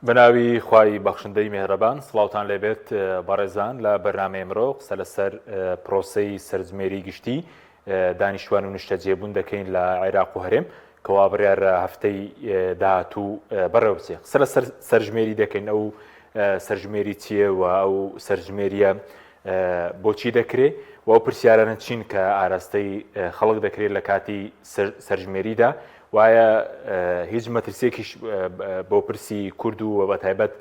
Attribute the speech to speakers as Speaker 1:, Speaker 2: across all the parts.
Speaker 1: بەناوی خوای بەخشندەی مێهرەبان سڵاوتان لێبێت بەڕێزان لە بەرنامەی ئەمرۆ قسە لەسەر پرۆسەی سەرژمێری گشتی دانیشتوان و نیشتەجێبوون دەکەین لە عێراق و هەرێم کەوا بڕیارە هەفتەی داهاتوو بەڕێوە بچێت قسە لەسەر سەرژمێری دەکەین ئەو سەرژمێری چییە و ئەو سەرژمێریە بۆچی دەکرێ و ئەو پرسیارانە چین کە ئاراستەی خەڵک دەکرێت لە کاتی سەرژمێریدا وایە هیچ مەترسیەکیش بۆ پرسی کورد و بە تایبەت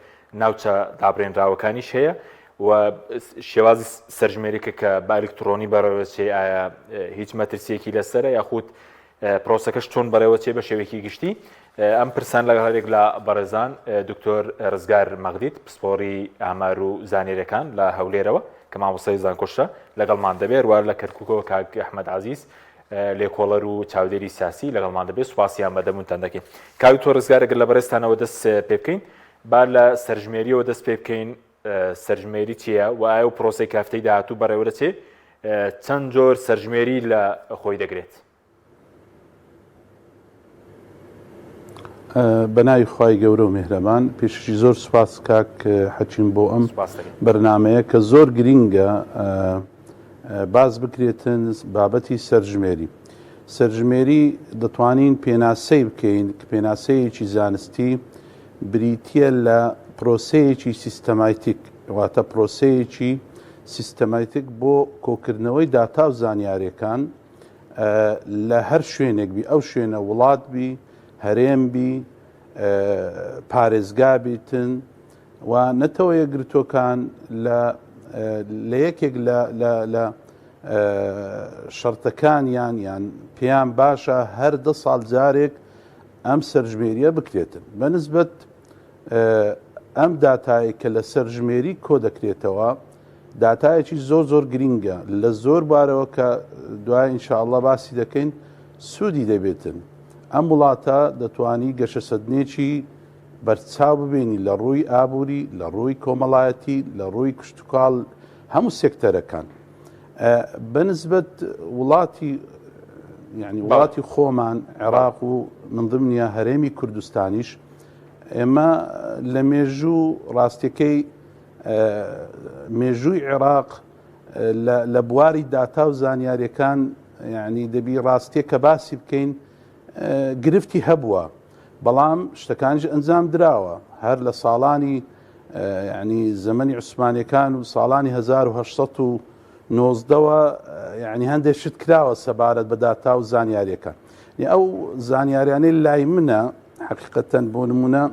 Speaker 1: ناوچە دابرێنراوەکانیش هەیە و شێوازی سەرژمێریکە کە بە ئەلکترۆنی بەڕێوەچێ ئایا هیچ مەترسیەکی لەسەرە یاخود پرۆسەکەش چۆن بەڕێوەچێ بە شێوەیەکی گشتی ئەم پرسان لەگەڵ هەرێک لە بەڕێزان دکتۆر ڕزگار مەغدید پسپۆڕی ئامار و زانیاریەکان لە هەولێرەوە کە مامۆستای زانکۆشە لەگەڵمان دەبێت وار لە کەرکووکەوە کاک ئەحمەد عزیز لێکۆڵەر و چاودێری سیاسی لەگەڵمان دەبێت سوپاسیان بەدەمونتان دەکەین کاک دکتۆر ڕزگار گەر لە بەڕێزتانەوە دەست پێ بکەین با لە سەرژمێریەوە دەست پێ بکەین سەرژمێری چییە و ئایا و پرۆسەی کە هەفتەی داهاتوو بەڕێوە دەچێت چەند جۆر سەرژمێری لە خۆی دەگرێت؟
Speaker 2: بە ناوی خوای گەورە و میهرەبان پێشی زۆر سوپاس کاک حەکیم بۆ ئەم بەرنمەیە کە زۆر گرینگە باس بکرێتن بابەتی سەرژمێری سەرژمێری دەتوانین پێناسەی بکەین کە پێناسەیەکی زانستی بریتییە لە پرۆسەیەکی سیستەماتیک، واتە پرۆسەیەکی سیستەماتیک بۆ کۆکردنەوەی داتا و زانیارەکان لە هەر شوێنێک بی، ئەو شوێنە وڵات بی، هەرێم بی، پارێزگا بیتن و نەتەوە یەکگرتووەکان لە لە یەکێک لە لە شەرتەکانیان یان پێیان باشە هەر دە ساڵ جارێک ئەم سەرژمێریە بکرێتن بە نسبەت ئەم داتایە کە لە سەرژمێری کۆ دەکرێتەوە داتایەکی زۆر زۆر گرینگە لە زۆر بارەوە کە دوای ئینشاءاللە باسی دەکەین سوودی دەبێتن ئەم وڵاتە دەتوانی گەشەسەندنێکی بەرچاو ببینی لە ڕووی ئابووری لە ڕووی کۆمەڵایەتی لە ڕووی کشتتوکاڵ هەموو سێکتەرەکان بەنسبەت وڵاتی یعنی وڵاتی خۆمان عێراق و من ضمنیە هەرێمی کوردستانیش ئێمە لە مێژوو ڕاستیەکەی مێژووی عێراق لە بواری داتا و زانیاریەکان یعنی دەبی ڕاستیە کە باسی بکەین گرفتی هەبووە بەڵام شتەکانیش ئەنجام دراوە هەر لە ساڵانی یعنی زەمەنی عوسمانیەکان و ساڵانی 1819ەوە یعنی هەندێک شت کراوە سەبارەت بە داتا و زانیاریەکان ئەو زانیاریانەی لای منە حقیقەتەن بۆ نمونە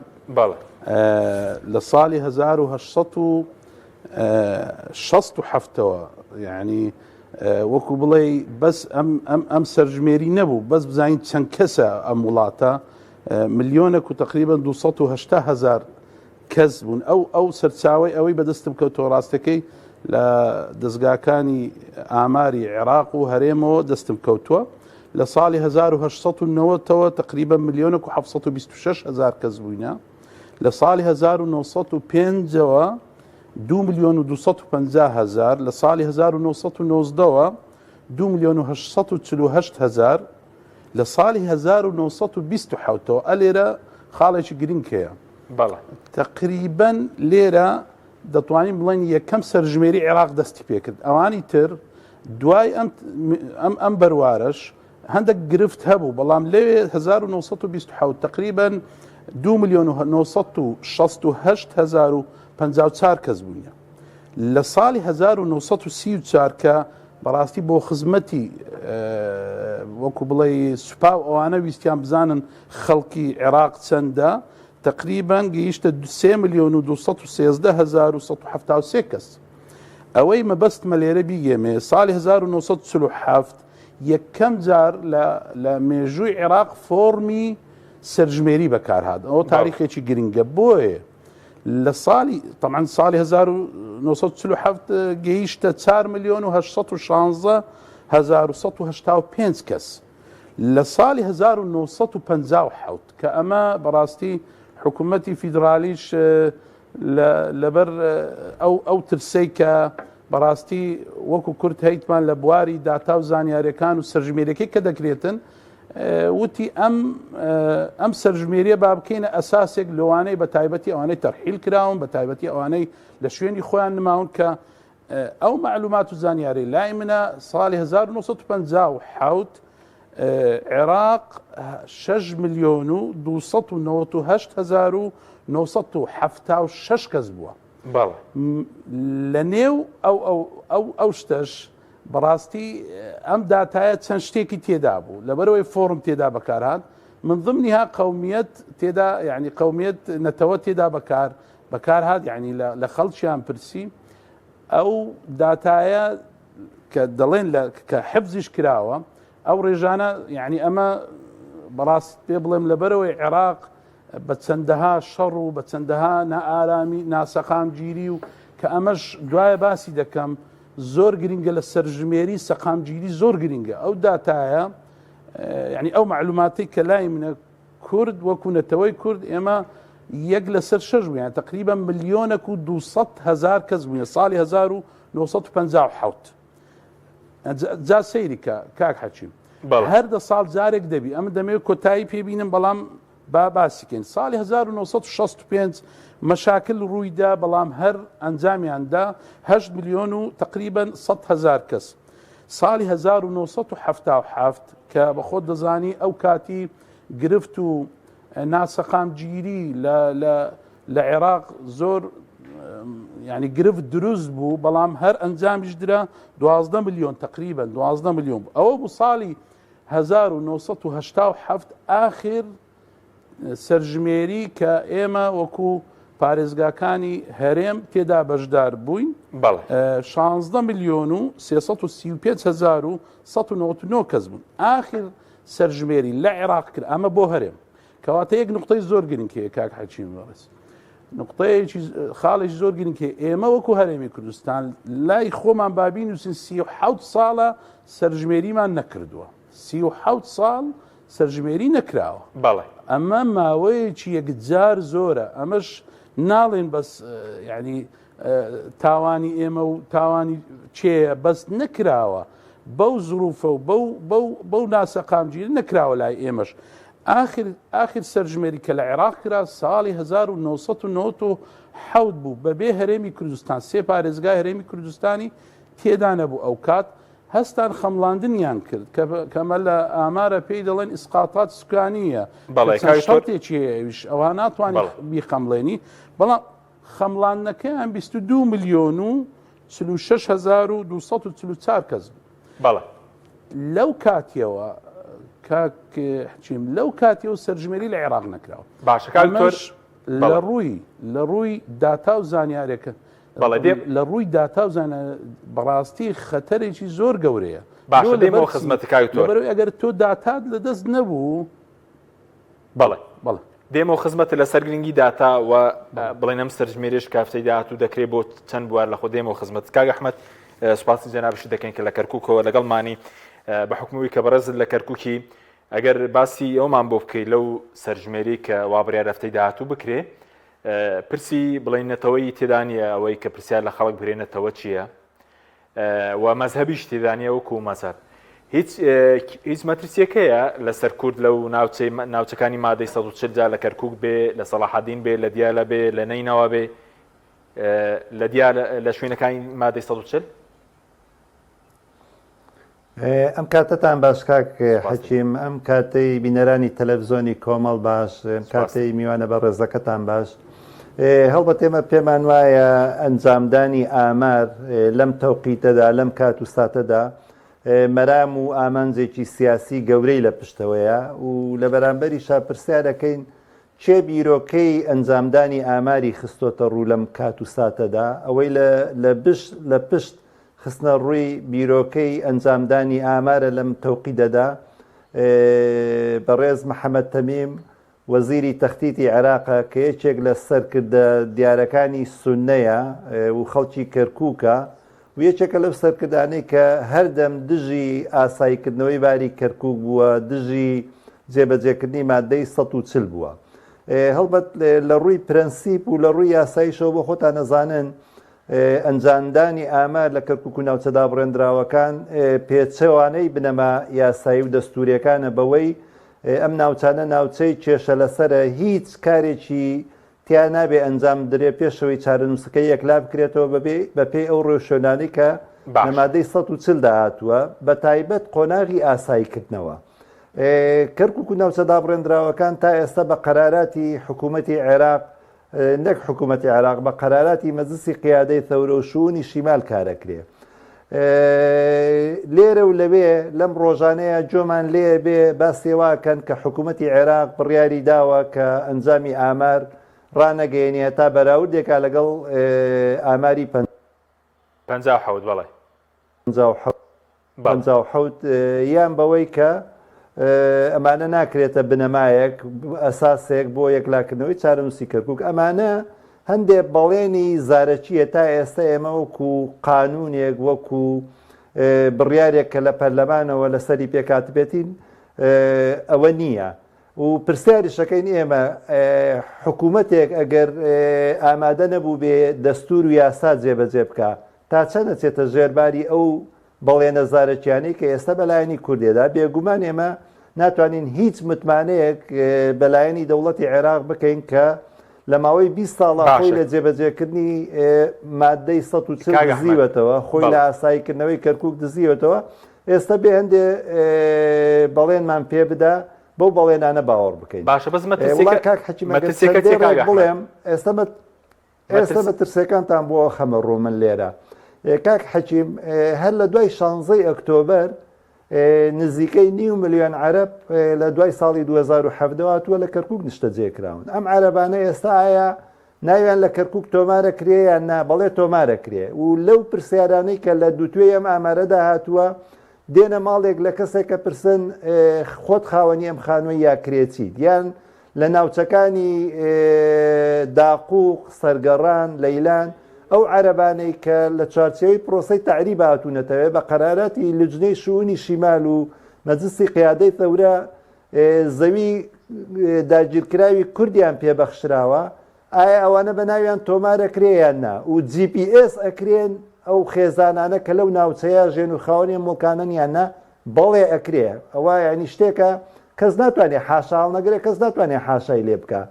Speaker 2: لە ساڵی 1867ەوە یعنی وەکو بڵێ بەس ئەم ئەم ئەم سەرژمێری نەبوو بەس بزانین چەند کەسە ئەم وڵاتە ملیۆنێک و تقریبا 280 هزار کەس بوون ئەو ئەو سەرچاوەی ئەوەی بەدەستم کەوتەوە ڕاستەکەی لە دەستگاکانی ئاماری عێراق و هەرێمەوە دەستم کەوتووە لە ساڵی 1990ەوە تقریبا ملیۆنێک و 726 هزار کەس بووینە لە ساڵی 1905ەوە 2 ملیۆن و 250 هزار لە ساڵی 1990ەوە 2 ملیۆن و 848 هزار لە ساڵی 1927ەوە ئەلێرە خاڵێکی گرنگ هەیە
Speaker 1: بەڵێ.
Speaker 2: تەقریبەن لێرە دەتوانین بڵێن یەکەم سەرژمێری عێراق دەستی پێکرد ئەوانی تر دوای ئەم ئەم ئەم بەروارەش هەندێک گرفت هەبوو بەڵام لەوێ 1927 تقریبا 2 میلیۆن و 968 هزار و 54 کەس بووینە لە ساڵی 1934 کە بەڕاستی بۆ خزمەتی وەکو بڵێ سوپا و ئەوانە ویستیان بزانن خەڵکی عێراق چەندە تەقریبەن گەیشتە سێ ملیۆن و 213 هەزار و 173 کەس. ئەوەی مەبەستمە لێرە بیگەمێ ساڵی 1947 یەکەم جار لە مێژووی عێراق فۆڕمی سەرژمێری بەکارهات ئەوە تاریخێکی گرنگە بۆیە لە ساڵی طبعا ساڵی 1947 گەیشتە 4 ملیۆن و 816 هەزار و 185 کەس لە ساڵی 1957 کە ئەمە بەڕاستی حکوومەتی فیدرالیش لەبەر ئەو ئەو ترسەی کە بەڕاستی وەکو کورد هەیتمان لە بواری داتا و زانیاریەکان و سەرژمێریەکەی کە دەکرێتن وتی ئەم ئەم سەرژمێریە با بکەینە ئەساسێک لەوانەی بە تایبەتی ئەوانەی تەرحیل کراون بە تایبەتی ئەوانەی لە شوێنی خۆیان نماون کە ئەو معلومات و زانیاری لای منە ساڵی 1957 عێراق 6 میلیۆن و 298 هەزار و 976 کەس بووە لە نێو ئەو ئەو ئەو ئەو شتەش بەڕاستی ئەم داتایە چەند شتێکی تێدا بوو لەبەرەوەی فۆرم تێدا بەکارهات من ضمنها قومیت تێدا یعنی قومیت نەتەوە تێدا بەکار بەکار هات یعنی لە خەڵکیان پرسی ئەو داتایە کە دەڵێن لە کە حفزیش کراوە ئەو ڕێژانە یعنی ئەمە بەڕاست پێ بڵێم لەبەرەوەی عێراق بە چەندەها شەڕ و بە چەندەها نائارامی ناسەقامگیری و کە ئەمەش دوایە باسی دەکەم زۆر گرنگە لە سەرژمێری سەقامگیری زۆر گرنگە ئەو داتایە یعنی ئەو معلوماتی کە لای منە کورد وەکو نەتەوەی کورد ئێمە یەک لەسەر شەش بوویان تقریبا ملیۆنەک و 200 هزار کەس بووین ساڵی 1957 جا سەیری کە کاک حەکیم هەر دە ساڵ جارێک دەبی ئەمە دەمەوێت کۆتایی پێبینم بەڵام با باسی کەین ساڵی 1965 مەشاکل ڕوویدا بەڵام هەر ئەنجامیان دا 8 ملیۆن و تقریبا 100 هزار کەس ساڵی 1977 کە بە خۆت دەزانی ئەو کاتی گرفت و ناسەقامگیری لە لە لە عێراق زۆر ینی گرفت دروست بوو بەڵام هەر ئەنجامیش درا 12 ملیۆن تقریبا 12 ملیۆن بوو ئەوە بوو ساڵی 1970 ئاخر سەرژمێری کە ئێمە وەکو پارێزگاکانی هەرێم تێدا بەشدار بووین 16 ملیۆن و 335 هزار و 199 کەس بوون ئاخر سەرژمێری لە عێراق کرد ئەمە بۆ هەرێم کەواتە یەک نقطەی زۆر گرنگ هەیە کاک حەکیم بەڕێز نقطەیەکی خاڵێکی زۆر گرنگ هەیە ئێمە وەکو هەرێمی کوردستان لای خۆمان بابی نووسین 37 ساڵە سەرژمێریمان نەکردووە 37 ساڵ سەرژمێری نەکراوە
Speaker 1: بەڵێ
Speaker 2: ئەمە ماوەیەکی یەکجار زۆرە ئەمەش ناڵێن بەس یعنی تاوانی ئێمە و تاوانی کێیە بەس نەکراوە بەو زروفە و بەو بەو بەو ناسەقامگیری نەکراوە لای ئێمەش ئاخر ئاخر سەرژمێری کە لە عێراق کرا ساڵی 1997 بوو بەبێ هەرێمی کوردستان سێ پارێزگای هەرێمی کوردستانی تێدا نەبوو ئەو کات هەستان خەمڵاندنیان کرد کەمە لە ئامارە پێی دەڵێن ئیسقاتات سوکانیە
Speaker 1: بەڵێ
Speaker 2: شەرتێکی هەیە ئەویش ئەوها ناتوانانی بیخەمڵێنی بەڵام خەمڵاندنەکەیان 22 ملیۆن و 46 هەزار و 244 کەس بوو.
Speaker 1: بەڵێ.
Speaker 2: لەو کاتیەوە کاک حکیم لەو کاتیەوە سەرژمێری لە عێراق نەکراوە.
Speaker 1: باشە کاک دکتۆر
Speaker 2: ئەمەش لە ڕووی لە ڕووی داتا و زانیارێکە
Speaker 1: بەڵێ دێ
Speaker 2: لە ڕووی داتا و زانە بەڕاستی خەتەرێکی زۆر گەورەیە.
Speaker 1: باشە دێمەوە خزمەتت کاک دکتۆر.
Speaker 2: لەبەرئەوەی ئەگەر تۆ داتات لەدەست نەبوو
Speaker 1: بەڵێ
Speaker 2: بەڵێ.
Speaker 1: دێمەوە خزمەتت لەسەر گرنگی داتا و بڵێن ئەم سەرژمێریش کە هەفتەی داهاتوو دەکرێت بۆ چەند بوار لەخۆ دێمەوە خزمەتت کاک ئەحمەد سوپاسی جەنابیشت دەکەین کە لە کەرکووکەوە لەگەڵمانی بە حکومەوەی کە بەڕێزت لە کەرکووکی ئەگەر باسی ئەومان بۆ بکەیت لەو سەرژمێری کە وا بڕیار هەفتەی داهاتوو بکرێ پرسی بڵێن نەتەوەی تێدا نییە ئەوەی کە پرسیار لە خەڵک برێ نەتەوە چییە و مەزهەبیش تێدا نییە وەکو مەزهەب هیچ هیچ مەترسیەک هەیە لەسەر کورد لەو ناوچەی ناوچەکانی مادەی 140 جا لە کەرکک بێ لە سەڵاحەدین بێ لە دیالە بێ لە نەینەوا بێ لە دیالە لە شوێنەکانی مادەی 140
Speaker 3: ئەم کاتەتان باش کاک حەکیم، ئەم کاتەی بینەرانی تەلەفزۆنی کۆمەڵ باش، ئەم کاتەی میوانە بەڕێزەکەتان باش. هەڵبەت ئێمە پێمان وایە ئەنجامدانی ئامار لەم تەوقیتەدا، لەم کات و ساتەدا مەرام و ئامانجێکی سیاسی گەورەی لە پشتەوەیە و لە بەرامبەریشا پرسیارەکەین کێ بیرۆکەی ئەنجامدانی ئاماری خستۆتە ڕوو لەم کات و ساتەدا؟ ئەوەی لە لە بش لە پشت خستنە ڕووی بیرۆکەی ئەنجامدانی ئامارە لەم تەوقیدەدا بەڕێز محەمەد تەمیم وەزیری تەختیتی عێراقە کە یەکێک لە سەرکردە دیارەکانی سوننەیە و خەڵکی کەرکووکە و یەکێکە لەو سەرکردانەی کە هەردەم دژی ئاساییکردنەوەی باری کەرکووک بووە، دژی جێبەجێکردنی مادەی 140 بووە. هەڵبەت لە ڕووی پرەنسیپ و لە ڕووی یاساییشەوە بۆ خۆتان ئەزانن. ئەنجامدانی ئامار لە کەرکوک و ناوچە دابڕێندراوەکان پێچەوانەی بنەما یاسایی و دەستوریەکانە بەوەی ئەم ناوچانە ناوچەی کێشە لەسەرە هیچ کارێکی تیا نابێ ئەنجام بدرێ پێشەوەی چارەنووسەکەی یەکلا بکرێتەوە بەبێ بەپێی ئەو ڕێوشوێنانەی کە لە
Speaker 1: باشە.
Speaker 3: مادەی 140 دا هاتووە بە تایبەت قۆناغی ئاساییکردنەوە. کەرکوک و ناوچە دابڕێندراوەکان تا ئێستا بە قەراراتی حکوومەتی عێراق نەک حکوومەتی عێراق بە قەراراتی مەجلسی قیادەی ثەورە و شوونی شیمال کارەکرێ. لێرە و لەوێ لەم ڕۆژانەیە گوێمان لێ بێ باسی واکەن کە حکوومەتی عێراق بڕیاری داوە کە ئەنجامی ئامار ڕانەگەیەنێ هەتا بەراوردێکا لەگەڵ ئاماری
Speaker 1: 57 بەڵێ.
Speaker 3: 57 یان بەوەی کە ئەمانە ناکرێتە بنەمایەک ئەساسێک بۆ یەکلاکردنەوەی چارەنووسی کەرکوک ئەمانە هەندێ بەڵێنی زارەکییە تا ئێستا ئێمە وەکو قانونێک وەکو بڕیارێک کە لە پەرلەمانەوە لەسەری پێکهاتبێتین ئەوە نییە و پرسیاریشەکەین ئێمە حکوومەتێک ئەگەر ئامادە نەبوو بێ دەستور و یاسا جێبەجێ بکە تا چەند ئەچێتە ژێرباری ئەو بەڵێنە زارەکیانەی کە ئێستا بە لایەنی کوردێدا، بێگومان ئێمە ناتوانین هیچ متمانەیەک بە لایەنی دەوڵەتی عێراق بکەین کە لە ماوەی 20 ساڵە خۆی
Speaker 1: باشە
Speaker 3: لە جێبەجێکردنی مادەی 140
Speaker 1: کاک ئەحمەد
Speaker 3: دزیوەتەوە، خۆی لە
Speaker 1: بەڵێ.
Speaker 3: ئاساییکردنەوەی کەرکوک دزیوەتەوە، ئێستا بێ هەندێ بەڵێنمان پێ بدا بەو بەڵێنانە باوەڕ بکەین.
Speaker 1: باشە بەس
Speaker 3: وڵا
Speaker 1: مەترسیەکە
Speaker 3: کاک حەکیم ئەگەر
Speaker 1: مەترسیەکە
Speaker 3: چەند
Speaker 1: چیە کاک
Speaker 3: دێڕێک
Speaker 1: ئەحمەد؟
Speaker 3: بڵێم ئێستا مەت ئێستا
Speaker 1: مەترس
Speaker 3: مەترسیەکانتان بۆ خەمە ڕوو من لێرە کاک حەکیم هەر لە دوای شانزەی ئۆکتۆبەر نزیکەی نیو ملیۆن عەرەب لە دوای ساڵی 2017 هاتووە لە کەرکک نیشتەجێ کراون ئەم عەرەبانە ئێستا ئایا ناویان لە کەرکک تۆمارە کرێ یان نا بەڵێ تۆمارە کرێ و لەو پرسیارانەی کە لە دووتوێی ئەم ئامارەدا هاتووە دێنە ماڵێک لە کەسێک کە پرسن خۆت خاوەنی ئەم خانووی یا کرێچیت یان لە ناوچەکانی داقوق، سەرگەڕان، لەیلان، ئەو عەرەبانەی کە لە چوارچێوەی پرۆسەی تەعریب هاتوونەتەوێ بە قەراراتی لجنەی شوونی شیمال و مەجلسی قیادەی ثەورە زەوی داگیرکراوی کوردیان پێ بەخشراوە، ئایا ئەوانە بە ناویان تۆمار ئەکرێ یان نا و جی پی ئێس ئەکرێن ئەو خێزانانە کە لەو ناوچەیە ژێن و خاوەنی ئەم موڵکانەن یان نا؟ بەڵێ ئەکرێ. ئەوە یانی شتێکە کەس ناتوانێ حاشا هەڵنەگرێ، کەس ناتوانێ حاشای لێ بکا.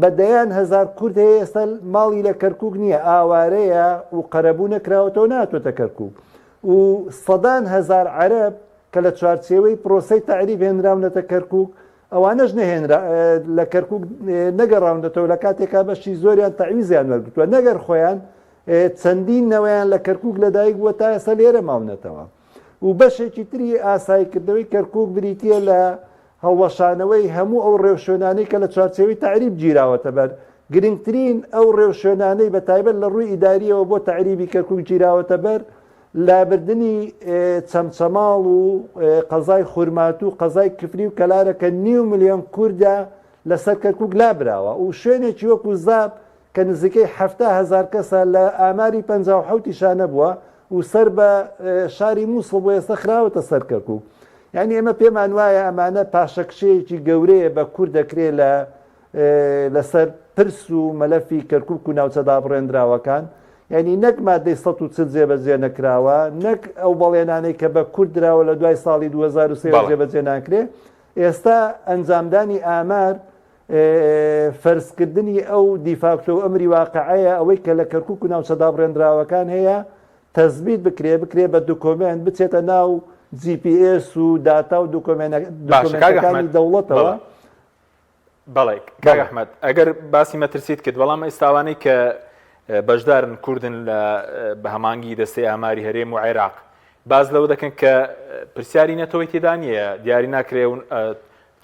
Speaker 3: بە دەیان هەزار کورد هەیە ئێستا ماڵی لە کەرکووک نییە، ئاوارەیە و قەرەبوو نەکراوەتەوە ناتۆتە کەرکووک و سەدان هەزار عەرەب کە لە چوارچێوەی پرۆسەی تەعریب هێنراونەتە کەرکووک ئەوانەش نەهێنرا لە کەرکوک نەگەڕاونەتەوە لە کاتێکا بەشی زۆریان تەعویزیان وەرگرتووە نەگەر خۆیان چەندین نەوەیان لە کەرکوک لەدایک بووە تا ئێستا لێرە ماونەتەوە و بەشێکی تری ئاساییکردنەوەی کەرکوک بریتە لە هەڵوەشانەوەی هەموو ئەو ڕێوشوێنانەی کە لە چوارچێوەی تەعریب گیراوەتە بەر گرنگترین ئەو ڕێوشوێنانەی بە تایبەت لە ڕووی ئیداریەوە بۆ تەعریبی کەرکوک گیراوەتە بەر لابردنی چەمچەماڵ و قەزای خورماتوو و قەزای کفری و کەلارە کە نیو ملیۆن کوردە لەسەر کەرکوک لابراوە و شوێنێکی وەکو زاپ کە نزیکەی 70 هەزار کەسە لە ئاماری 57 یشا نەبووە و سەر بە شاری مووسڵ بۆ ئێستا خراوەتە سەر کەرکوک یعنی ئێمە پێمان وایە ئەمانە پاشەکشەیەکی گەورەیە بە کورد دەکرێت لە لەسەر پرس و مەلەفی کەرکوک و ناوچە دابڕێندراوەکان، یانی نەک مادەی 140 جێبەجێ نەکراوە، نەک ئەو بەڵێنانەی کە بە کورد دراوە لە دوای ساڵی 2003 ەوە
Speaker 1: بەڵێ.
Speaker 3: جێبەجێ ناکرێ، ئێستا ئەنجامدانی ئامار فەرزکردنی ئەو دیفاکتۆ و ئەمری واقعەیە، ئەوەی کە لە کەرکوک و ناوچە دابڕێندراوەکان هەیە تەسبیت بکرێ، بکرێ بە دوکۆمێنت، بچێتە ناو جی پی ئێس و داتا و
Speaker 1: باشە کاک
Speaker 3: دوکۆمێنتەکانی
Speaker 1: ئەحمەد،
Speaker 3: دەوڵەتەوە.
Speaker 1: بەڵێ. بەڵێ کاک ئەحمەد ئەگەر باسی مەترسیت کرد بەڵام ئێستا ئەوانەی کە بەشدارن کوردن لە بە هەمانگی دەستەی ئاماری هەرێم و عێراق باز لەوە دەکەن کە پرسیاری نەتەوەی تێدا نییە دیاری ناکرێ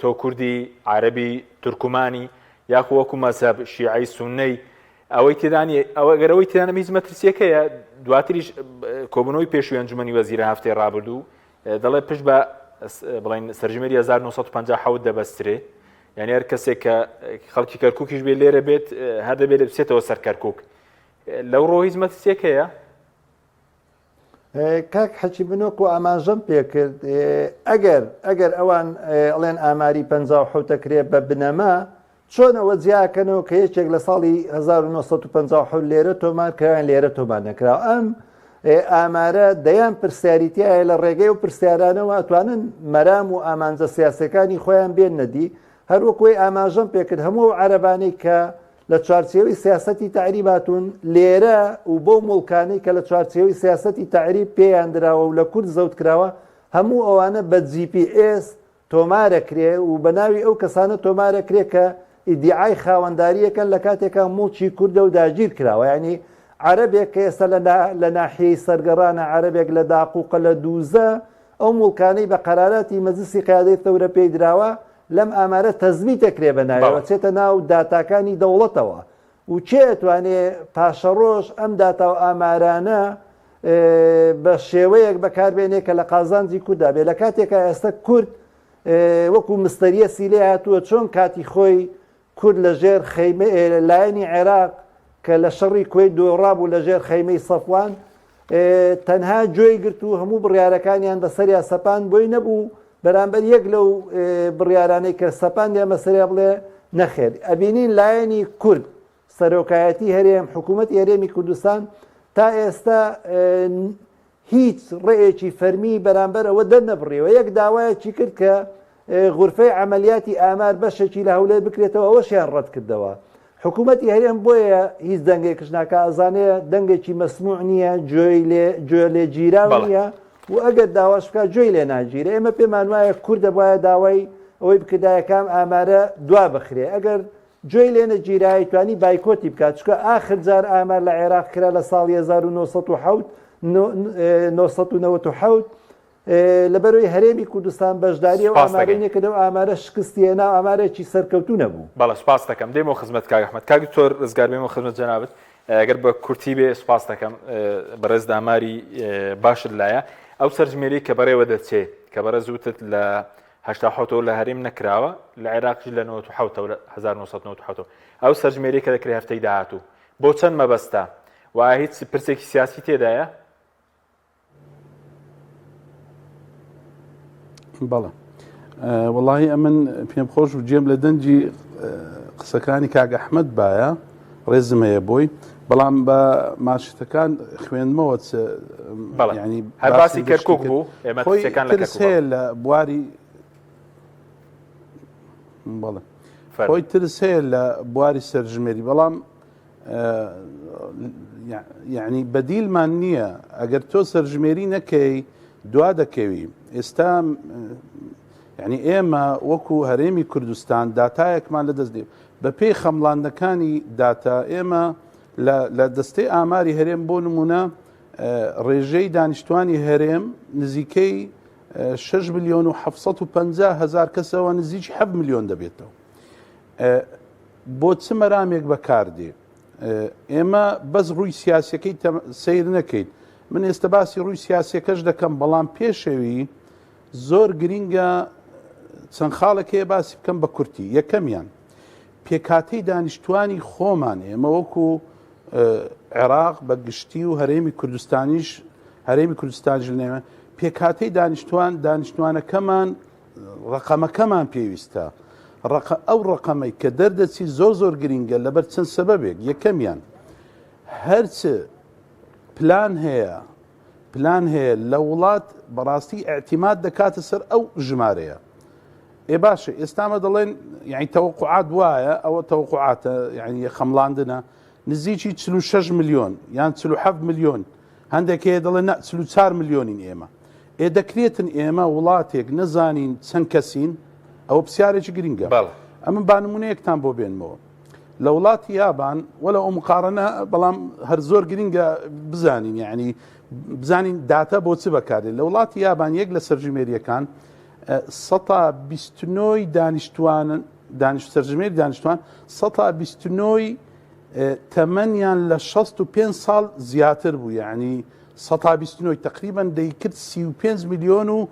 Speaker 1: تۆ کوردی عەربی تورکمانی یاخو وەکو مەزهەب شیعەی سوننەی ئەوەی تێدا نییە ئەوە گەر ئەوەی تێدا نەبێ هیچ مەترسیەکەیە دواتریش کۆبوونەوەی پێشووی ئەنجومەنی وەزیران هەفتەی ڕابردوو دەڵێ پشت بە بڵین سەرژمێری 1957 دەبەسترێ یعنی هەر کەسێک کە خەڵکی کەرکوکیش بێ لێرە بێت هەر دەبێت بچێتەوە سەر کەرکک لەو ڕۆ هیچ مەترسیەک هەیە؟
Speaker 3: کاک حەکی من وەکو ئاماژەم پێکرد ئەگەر ئەگەر ئەوان ئەڵێن ئاماری 57 کرێ بە بنەما. چۆن ئەوە جیاکەنەوە کە یەکێک لە ساڵی 1957 لێرە تۆمار کرایان لێرە تۆمار نەکراوە؟ ئەم ئامارە دەیان پرسیاری تایە، لە ڕێگەی و پرسیارانەوە ئەتوانن مەرام و ئامانجە سیاسەکانی خۆیان بێننە دی. هەروەکوی ئاماژەم پێکرد هەموو ئەو عەرەبانەی کە لە چوارچێوەی سیاسەتی تەعریب هاتوون لێرە و بەو موڵکانەی کە لە چوارچێوەی سیاسەتی تەعریب پێیان دراوە و لە کورد زەوت کراوە هەموو ئەوانە بە جی پی ئێس تۆمارەکرێ و بە ناوی ئەو کەسانە تۆمارەکرێ کە ئیدیعای خاوەندارییەکەن لە کاتێکا موڵکی کوردە و داگیر کراوە یانی عەرەبێک کە ئێستا لە ناحیەی سەرگەڕانە عەرەبێک لە داقوقە لە دووزە ئەو موڵکانەی بە قەراراتی مەجلسی قیادەی ثەورە پێی دراوە لەم ئامارە تەزبیت ئەکرێ بە ناویەوە ئەچێتە ناو داتاکانی دەوڵەتەوە و کێ ئەتوانێ پاشەڕۆژ ئەم داتا و ئامارانە بە شێوەیەک بەکاربێنێ کە لە قازانجی کورددا بێ لە کاتێکا ئێستا کورد وەکو مستەریەسی لێ هاتووە چۆن کاتی خۆی کورد لە ژێر خەیمە لایەنی عێراق کە لە شەڕی کوەیت دۆڕابوو لە ژێر خەیمەی سەفوان تەنها گوێی گرت و هەموو بڕیارەکانیان بەسەریا سەپان بۆی نەبوو بەرامبەر یەک لەو بڕیارانەی کە سەپاندیان بەسەریا بڵێ نەخێر ئەبینین لایەنی کورد سەرۆکایەتی هەرێم حکوومەتی هەرێمی کوردستان تا ئێستا هیچ ڕێیەکی فەرمی بەرامبەر ئەوە دەرنەبڕیوە، یەک داوایەکی کرد کە غورفەی عەمەلیاتی ئامار بەشێکی لە هەولێر بکرێتەوە ئەوەشیان ڕەتکردەوە. حکوومەتی هەرێم بۆیە هیچ دەنگێکش ناکا ئەزانێ دەنگێکی مەسموع نییە، گوێی لێ گوێ لێ گیراو نییە و ئەگەر داواش بکا گوێی لێ ناگیرێ. ئێمە پێمان وایە کورد دەبوایە داوای ئەوەی بکردایە کە ئەم ئامارە دوا بخرێ. ئەگەر گوێی لێ نەگیرا توانی بایکۆتی بکات چونکە ئاخر جار ئامار لە عێراق کرا لە ساڵی 1907 997 لەبەرەوەی هەرێمی کوردستان بەشداری و ئامارەی نەکرد و ئامارە شکستی هێنا ئامارێکی سەرکەوتوو نەبوو.
Speaker 1: بەڵێ سوپاست دەکەم دێمەوە خزمەت کاک ئەحمەد. کاک دکتۆر ڕزگار بێمەوە خزمەت جەنابت ئەگەر بە کورتی بێ سوپاست دەکەم بەڕێز ئاماری باشت لایە ئەو سەرژمێری کە بەڕێوە دەچێ کە بەڕێز وتت لە 87 لە هەرێم نەکراوە لە عێراقیش لە 97 لە 1997 ئەو سەرژمێری کە دەکرێت هەفتەی داهاتوو بۆ چەند مەبەستە و هیچ پرسێکی سیاسی تێدایە؟
Speaker 2: بەڵێ وەڵی ئەمن پێم خۆش و جێم لە دەنگی قسەکانی کاک ئەحمد باە ڕێزم هەیە بۆی بەڵام بە ماشتەکان خوێندمەوە
Speaker 1: ینی هەر باسی کەرکک بوو ئێمە
Speaker 2: هەیە لە بواری بەڵێ خۆی ترس هەیە لە بواری سەرژمێری بەڵام یعنی بەدیلمان نییە ئەگەر تۆ سەرژمێری نەکەی دوا دەکەوی ئێستا یعنی ئێمە وەکو هەرێمی کوردستان داتایەکمان لە دەست دێ بە پێی خەمڵاندەکانی داتا ئێمە لە دەستەی ئاماری هەرێم بۆ نمونە ڕێژەی دانیشتوانی هەرێم نزیکەی 6 میلیۆن و 750 هزار کەسەوە نزیکی 7 میلیۆن دەبێتەوە بۆ چ مەرامێک بەکاردێ؟ ئێمە بەس ڕووی سیاسەکەی سیر نەکەین من ئێستا باسی ڕووی سیاسەکەش دەکەم بەڵام پێشەوی زۆر گرینگە چەند خاڵێک هەیە باسی بکەم بە کورتی یەکەمیان پێکاتەی دانیشتوانی خۆمان ئێمە وەکو عێراق بە گشتی و هەرێمی کوردستانیش هەرێمی کوردستانیش لەنێوە پێکاتەی دانیشتوان دانیشتوانەکەمان ڕەقەمەکەمان پێویستە ڕەقە ئەو ڕەقەمەی کە دەردەچی زۆر زۆر گرینگە لەبەر چەند سەبەبێک یەکەمیان هەرچ پلان هەیە پلان هەیە لە وڵات بەڕاستی ئیعتیماد دەکاتە سەر ئەو ژمارەیە ئێ باشە ئێستامە دەڵێن یعنی تەوەقعات وایە ئەوە تەوەقعاتە یعنی خەمڵاندنە نزیکی 46 میلیۆن یان 47 میلیۆن هەندێک هەیە دەڵێن نا 44 میلیۆنین ئێمە ئێ دەکرێتن ئێمە وڵاتێک نەزانین چەند کەسین ئەوە پرسیارێکی گرنگە ئەمن با نمونەیەکتان بۆ بێنمەوە لە وڵاتی یابان وەلە ئەو مقارنە بەڵام هەر زۆر گرنگە بزانین یعنی بزانین داتا بۆ چ بەکارێت لە وڵاتی یابان یەک لە سەرژمێریەکان سەتا بیستنۆی دانیشتوان دانیشت سەرژمێری دانیشتوان سەتا بیستنۆی تەمەنیان لە 65 ساڵ زیاتر بوو یعنی سەتا بیستنۆی تقریبا دەیکرد 35 میلیۆن و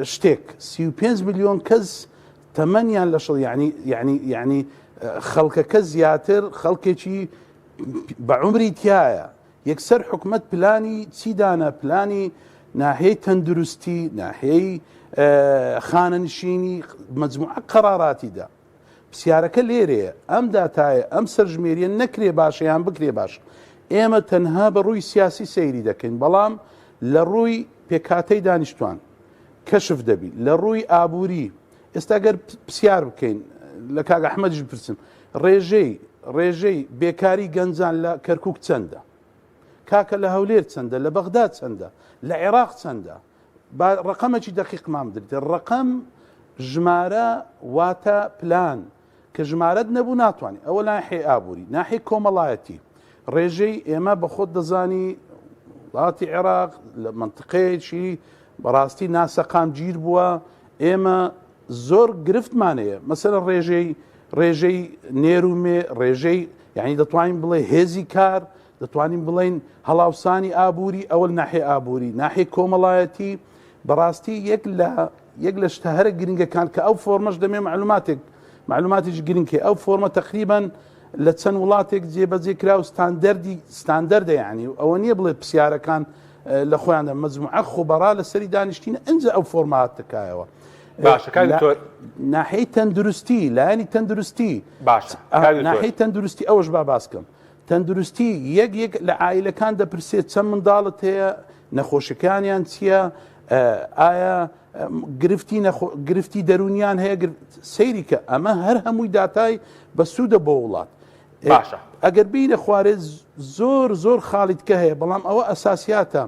Speaker 2: شتێک 35 میلیۆن کەس تەمەنیان لە شڵ یعنی یعنی یعنی خەڵکەکە زیاتر خەڵکێکی بە عمری تایە یەکسەر حکومت پلانی چی دانا پلانی ناحیەی تەندروستی ناحیەی خانەنشینی مجموعە قەراراتی دا. پسیارەکە لێرەیە ئەم داتایە ئەم سەرژمێریە نەکرێ باشە یان بکرێ باشە ئێمە تەنها بە ڕووی سیاسی سەیری دەکەین بەڵام لە ڕووی پێکهاتەی دانیشتوان کەشف دەبی لە ڕووی ئابووری ئێستا گەر پرسیار بکەین لە کاک ئەحمەدیش بپرسم ڕێژەی ڕێژەی بێکاری گەنجان لە کەرکک چەندە کاکە لە هەولێر چەندە لە بەغدا چەندە لە عێراق چەندە با ڕقەمەکی دقیقمان بدرێت ڕقم ژمارە واتە پلان کە ژمارەت نەبوو ناتوانانی ئەوە ناحی ئابووری ناحی کۆمەڵایەتی ڕێژەی ئێمە بە خۆت دەزانی وڵاتی عێراق لە منطقەیەکی بەڕاستی ناسەقامگیر بووە ئێمە زۆر گرفتمان هەیە مەسەلەن ڕێژەی ڕێژەی نێر و مێ ڕێژەی یعنی دەتوانین بڵێ هێزی کار دەتوانین بڵین هەڵاوسانی ئابووری ئەوە ناحێ ئابووری ناحێ کۆمەڵایەتی بەڕاستی یەک لە یەک لە شتە هەرە گرنگەکان کە ئەو فۆرمەش دەمێ معلوماتێک معلوماتێکی گرنگی ئەو فۆرمە تقریبان لە چەند وڵاتێک جێبەجێ کرا و ستاندەردی ستاندەردە یعنی ئەوە نییە بڵێ پرسیارەکان لە خۆیاندا مەجموعە خبرا لەسەری دانیشتینە ئەنجا ئەو فۆرمە هاتە کایەوە.
Speaker 1: باشە کاک دکتۆر
Speaker 2: ناحیەی تەندروستی لایەنی تەندروستی
Speaker 1: باشە
Speaker 2: ناحیەی تەندروستی ئەوەش با باس کەم تەندروستی یەک یەک لە عایلەکان دەپرسێت چەند منداڵت هەیە نەخۆشەکانیان چییە ئایا گرفتی گرفتی دەرونیان هەیە سەیری کە ئەمە هەر هەمووی داتای بەسوودە بۆ وڵات
Speaker 1: باشە
Speaker 2: ئەگەر بینە خوارێ زۆر زۆر خاڵی تکە هەیە بەڵام ئەوە ئەساسیاتە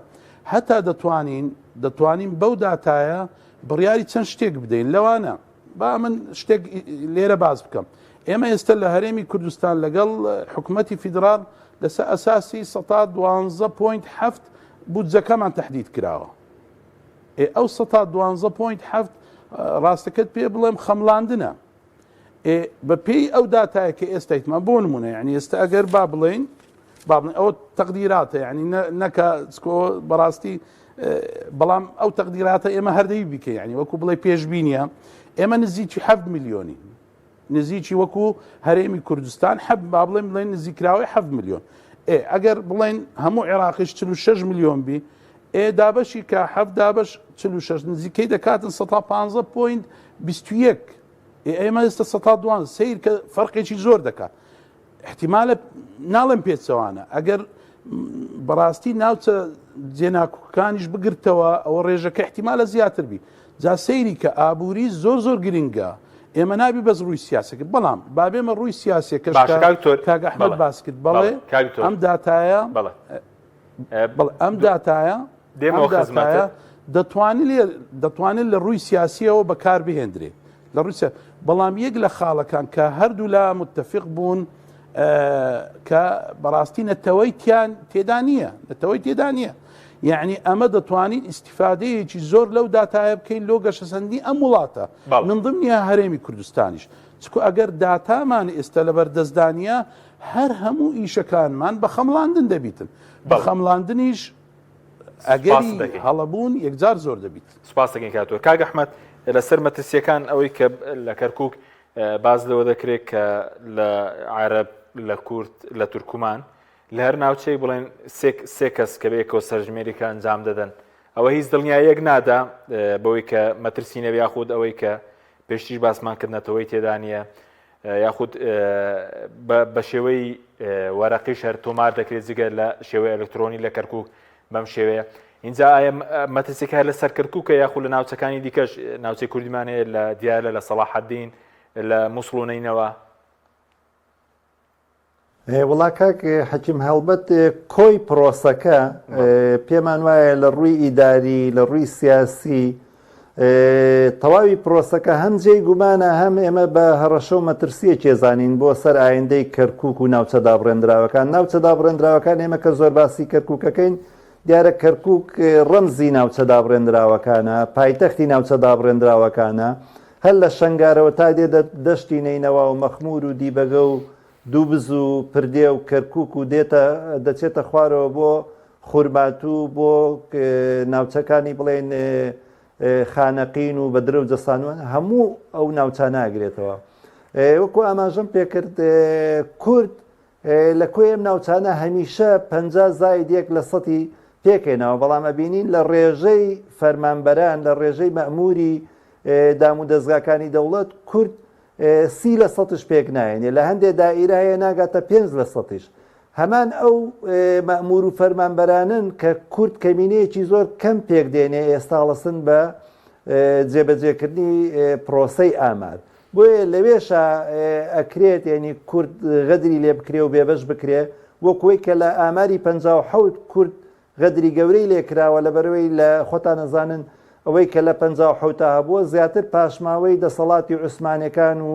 Speaker 2: هەتا دەتوانین دەتوانین بەو داتایە بڕیاری چەند شتێک بدەین لەوانە با من شتێک لێرە باس بکەم ئێمە ئێستا لە هەرێمی کوردستان لەگەڵ حکوومەتی فیدراڵ لەسەر ئەساسی 12.7 بودجەکەمان تهدید کراوە ئێ ئەو 12.7 ڕاستەکەت پێ بڵێم خەملاندنە ئێ بە پێی ئەو داتایە کە ئێستا ئیتمان بۆ نمونە یعنی ئێستا ئەگەر با بڵێین با بڵێن ئەوە تەقدیراتە یعنی نەکە چکۆ بەڕاستی بەڵام ئەو تەقدیراتە ئێمە هەردەی بیکە یعنی وەکو بڵێ پێشبینیە ئێمە نزیکی 7 میلیۆنی نزیکی وەکو هەرێمی کوردستان حەب با بڵێن بڵێن نزیکراوەی 7 میلیۆن ئێ ئەگەر بڵێن هەموو عێراقیش 46 میلیۆن بی ئێ دابەشی کە حەفت دابەش 46 نزیکەی دەکاتن 15 point 21 ئێ ئێمە ئێستا سەتا دوان سیر کە فەرقێکی زۆر دەکات احتیمالە ناڵێم پێچەوانە ئەگەر بەڕاستی ناوچە جێناکوکانیش بگرتەوە ئەوە ڕێژەکە احتیمالە زیاتر بی جا سەیری کە ئابووری زۆر زۆر گرنگە ئێمە نابی بەس ڕووی سیاسەکە بەڵام بابێمە ڕووی سیاسەکەش کاک ئەحمەد باس کرد بەڵێ ئەم داتایە بەڵێ ئەم داتایە
Speaker 1: دێمەوە خزمەتت.
Speaker 2: دەتوانێت دەتوانێت لە ڕووی سیاسیەوە بەکار بهێندرێ لە ڕووی بەڵام یەک لە خاڵەکان کە هەردوو لا متفق بوون کە بەڕاستی نەتەوەی تیان تێدا نییە نەتەوەی تێدا نییە یعنی ئەمە دەتوانین ئیسیفادەیەکی زۆر لەو داتایە بکەین لۆ گەشەسەندنی ئەم وڵاتە من ضمنیە هەرێمی کوردستانیش چکو ئەگەر داتامان ئێستا لەبەر دەستدانە هەر هەموو ئیشەکانمان بە خەمڵاندن دەبیتن بە خەمڵاندنیش ئەگەری هەڵەبوون یەکجار زۆر دەبیت.
Speaker 1: سوپاست دەکەین کاک تۆر. کاک ئەحمەد لەسەر مەترسییەکان ئەوەی کە لە کەرکووک باس لەوە دەکرێت کە لە عەرەب لە کورد لە تورکمان لە هەر ناوچەیەک بڵێن سێ کەس کە بەیەکەوە سەرژمێریکە ئەنجام دەدەن ئەوە هیچ دڵنیاییەک نادا بەوەی کە مەترسی نەبێ یاخود ئەوەی کە پێشتریش باسمان کرد نەتەوەی تێدا نییە یاخود بە شێوەی وەرەقیش هەر تۆمار دەکرێت جگە لە شێوەی ئەلکترۆنی لە کەرکک بەم شێوەیە اینجا ئایا مەترسیەکە هەر لەسەر کەرکووکە یاخود لە ناوچەکانی دیکەش ناوچەی کوردیمان هەیە لە دیالە لە سەڵاحەدین لە مووسڵ و نەینەوا
Speaker 3: وەڵا کاک حەکیم هەڵبەت کۆی پرۆسەکە پێمان وایە لە ڕووی ئیداری لە ڕووی سیاسی تەواوی پرۆسەکە هەم جێی گومانە هەم ئێمە بە هەڕەشە و مەترسیەکێ زانین بۆ سەر ئایندەی کەرکک و ناوچە دابڕێندراوەکان ناوچە دابڕێندراوەکان ئێمە کە زۆر باسی کەرککەکەین دیارە کەرکک ڕەمزی ناوچە دابڕێندراوەکانە پایتەختی ناوچە دابڕێندراوەکانە هەر لە شەنگارەوە تا دێ دەشتی نەینەوا و مەخمور و دیبەگە و دووبز و پردێ و کەرکوک و دێتە دەچێتە خوارەوە بۆ خورماتوو بۆ ناوچەکانی بڵێن خانەقین و بەدرە و جەسانوان هەموو ئەو ناوچانە ئەگرێتەوە وەکو ئاماژەم پێکرد کورد لە کۆی ئەم ناوچانە هەمیشە 50 زاید یەک لە سەتی پێکێنەوە بەڵام ئەبینین لە ڕێژەی فەرمانبەران لە ڕێژەی مەموری دام و دەزگاکانی دەوڵەت کورد. سی لە سەتیش پێک نایەنێ، لە هەندێ دائیرە هەیە ناگاتە پێنج لە سەتیش. هەمان ئەو مەئموور و فەرمانبەرانەن کە کورد کەمینەیەکی زۆر کەم پێک دێنێ ئێستا هەڵەسن بە جێبەجێکردنی پرۆسەی ئامار. بۆیە لەوێشا ئەکرێت یعنی کورد غەدری لێ بکرێ و بێبەش بکرێ وەکوەی کە لە ئاماری 57 کورد غەدری گەورەی لێ کراوە لەبەرئەوەی لە خۆتان ئەزانن ئەوەی کە لە 57 تا هەبووە زیاتر پاشماوەی دەسەڵاتی عوسمانەکان و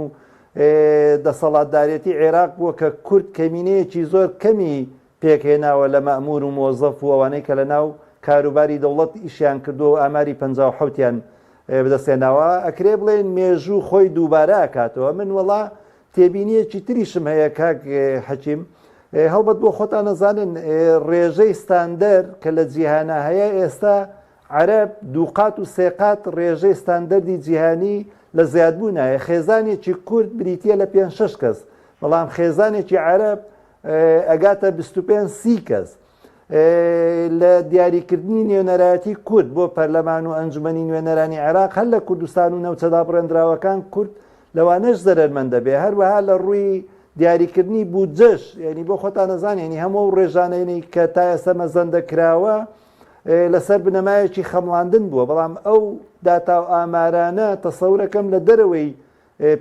Speaker 3: دەسەڵاتدارێتی عێراق بووە کە کورد کەمینەیەکی زۆر کەمی پێکهێناوە لە مەئمور و مۆزەف و ئەوانەی کە لە ناو کاروباری دەوڵەت ئیشیان کردووە و ئاماری 57یان بەدەستهێناوە ئەکرێ بڵێن مێژوو خۆی دووبارە ئەکاتەوە من وەڵا تێبینیەکی تریشم هەیە کاک حەکیم هەڵبەت بۆ خۆتان ئەزانن ڕێژەی ستاندەر کە لە جیهانا هەیە ئێستا عەرەب دووقات و سێقات ڕێژەی ستاندەردی جیهانی لە زیادبوونایە خێزانێکی کورد بریتە لە پێ شش کەس بەڵام خێزانێکی عەرەب ئەگاتە 25 سی کەس لە دیاریکردنی نوێنەرایەتی کورد بۆ پەرلەمان و ئەنجومەنی نوێنەرانی عێراق هەر لە کوردستان و نەوچە دابڕێندراوەکان کورد لەوانەش زەرەرمەند دەبێ هەروەها لە ڕووی دیاریکردنی بودجەش یعنی بۆ خۆتان نەزان یعنی هەموو ئەو ڕێژانەی کە تا ئێستا مەزەندە کراوە لەسەر بنەمایەکی خەمڵاندن بووە بەڵام ئەو داتا و ئامارانە تەسەورەکەم لە دەرەوەی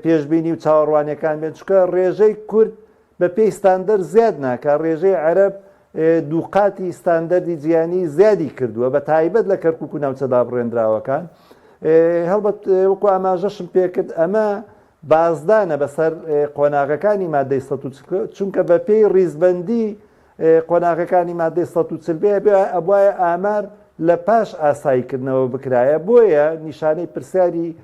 Speaker 3: پێشبینی و چاوەڕوانیەکان بێت چونکە ڕێژەی کورد بە پێی ستاندەر زیاد ناکا ڕێژەی عەرەب دووقاتی ستاندەردی جیهانی زیادی کردووە بە تایبەت لە کەرکک و ناوچە دابڕێنراوەکان هەڵبەت وەکو ئاماژەشم پێکرد ئەمە بازدانە بەسەر قۆناغەکانی مادەی 140 چونکە بە پێی ڕیزبندی قۆناغەکانی مادەی 140 بێ ئەبواە ئامار لە پاش ئاساییکردنەوە بکرایە بۆیە نیشانەی پرسیاری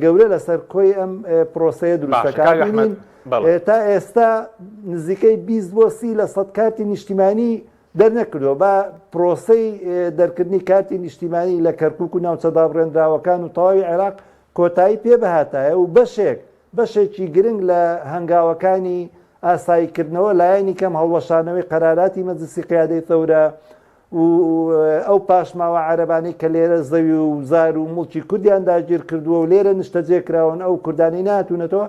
Speaker 3: گەورە لەسەر کۆی ئەم پرۆسەیە دروست
Speaker 1: باشە
Speaker 3: دەکات.
Speaker 1: کاک ئەحمەد
Speaker 3: بینین
Speaker 1: بەڵێ.
Speaker 3: تا ئێستا نزیکەی 20 بۆ 30 لە سەد کارتی نیشتیمانی دەرنەکردووە با پرۆسەی دەرکردنی کارتی نیشتیمانی لە کەرکک و ناوچە دابڕێنراوەکان و تەواوی عێراق کۆتایی پێ بهاتایە و بەشێک بەشێکی گرنگ لە هەنگاوەکانی ئاساییکردنەوە لایەنی کەم هەڵوەشانەوەی قەراراتی مەجلسی قیادەی ثەورە و ئەو پاشماوە عەرەبانەی کە لێرە زەوی و زار و موڵکی کوردیان داگیر کردووە و لێرە نیشتەجێ کراون ئەو کوردانەی نەهاتوونەتەوە